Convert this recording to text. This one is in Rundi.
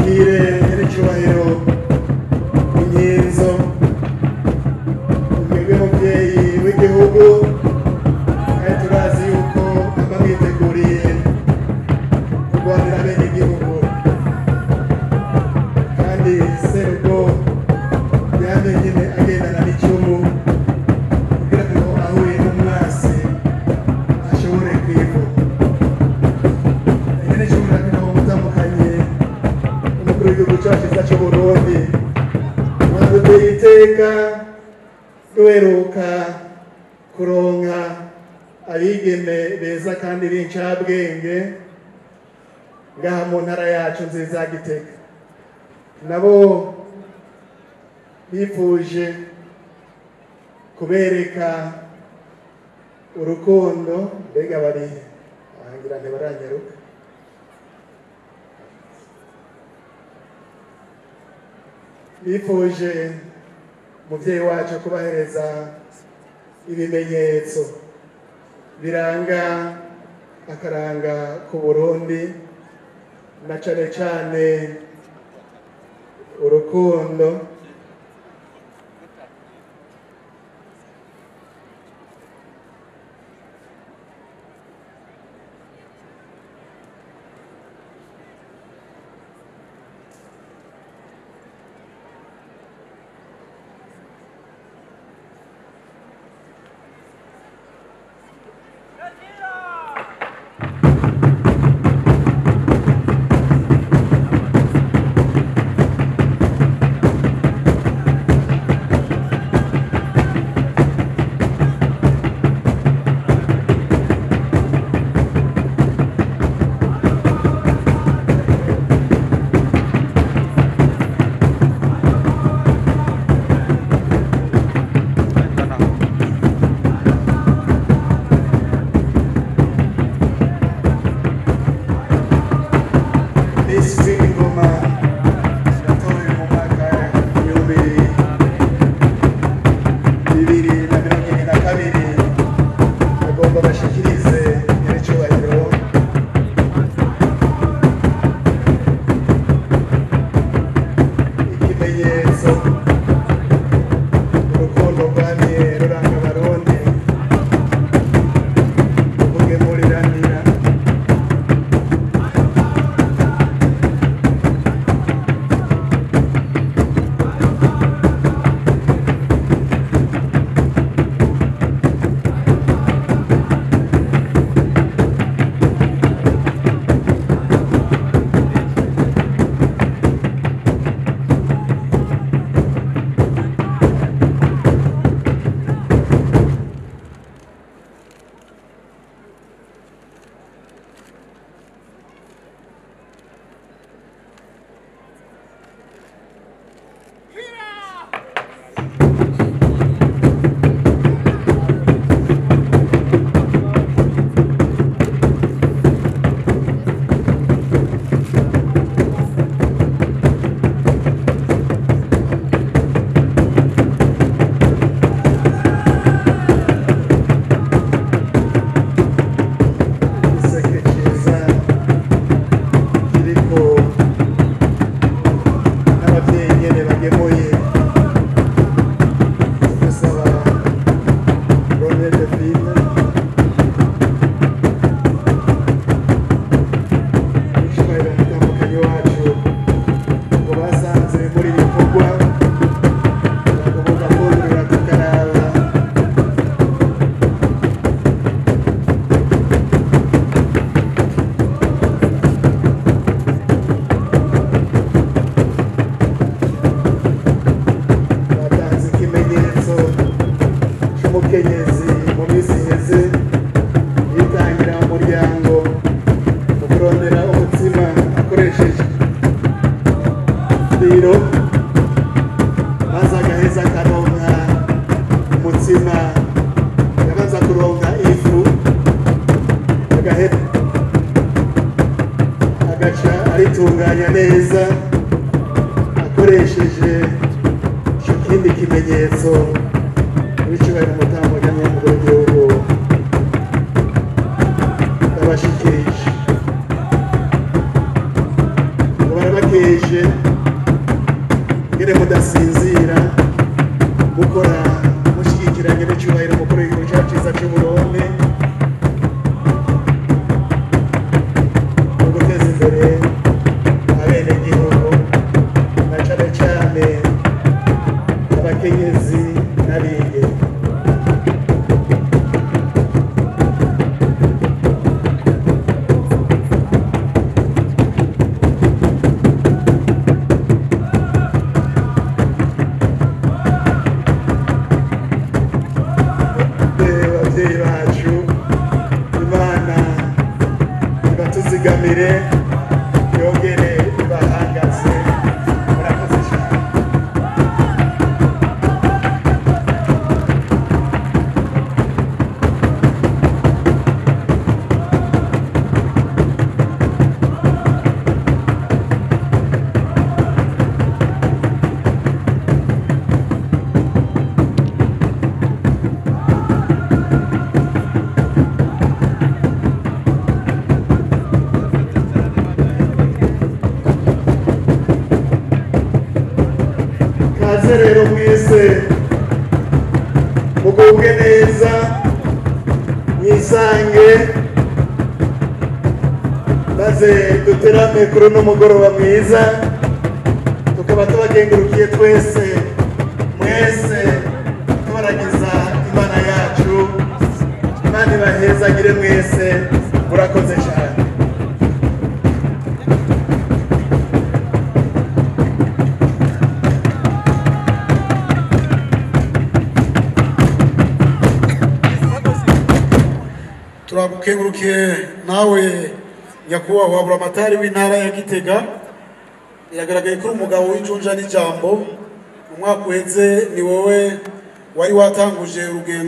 Twakire nyiricyubahiro Inkinzo, umwebwe mubyeyi w'igihugu, kandi turazi yuko aba mwiteguriye kurwanira bene igihugu, kandi Serugo yamye nyine agendana n'icumu kugira ngo ahuye n'umwasi ashobore kwivuga. Nyiricyubahiro mutandukanye umukuru w'igihugu cyacu cyiza cy'Uburundi, mwaduteye iteka duheruka kuronka abigeme beza kandi b'incabwenge ngaha mu ntara yacu nziza ya Gitega. Nabo bifuje kubereka urukundo, mbega bari ahangira ntibaranyaruka. Bifuje umuvyeyi wacu kubahereza ibimenyetso biranga akaranga ku Burundi, na cane cane urukundo. Miss Ngoma yatowe mu mwaka 2022, agomba bashikirize nyiricyubahiro ikimenyetso urukundo rwamye ruranga Abarundi, kugemuriranira. Igiseke cyiza kiriko n'ababyeyi nyene bagemuye, gusaba Ronel Delphine icyubahiro umutambukanyi wacu, ngo basanze muri bikorwa bagomba kundurira tukaraba. Batanze ikimenyetso cy'umukenyezi mu minsi iheze yitangira umuryango mu kurondera umutsima akoresheje riro, maze agaheza akaronka umutsima. Yabanza kuronka ifu, agaca aritunganya neza akoresheje icyo kindi kimenyetso. W'icyubahiro umutambukanyi w'umukuru w'igihugu, ndabashikirije. mwabakeje, ingene mudasinzira gukora mushyigikiranye n'icyubahiro mukuru w'igihugu cyacu cyiza cy'u Burundi mu guteza imbere abenegihugu na cane cane abakenyezi n'abigeme. Abavyeyi bacu, Imana ibatuzigamire yongere ibahangaze. Murakoze cyane. Kaze rero mwese mugubwe neza, mwisange, maze duterame kuri uno mugoroba mwiza. Tukaba tubakengurukiye twese mwese, tubaragiza Imana yacu. Imana ibahezagire mwese, murakoze cyane. Turagukengurukiye nawe nyakubahwa Buramatari w'intara ya Gitega. Biragaragaye ko uri umugabo w'ijunja n'ijambo. Mu mwaka uheze ni wowe wari watanguje urugendo.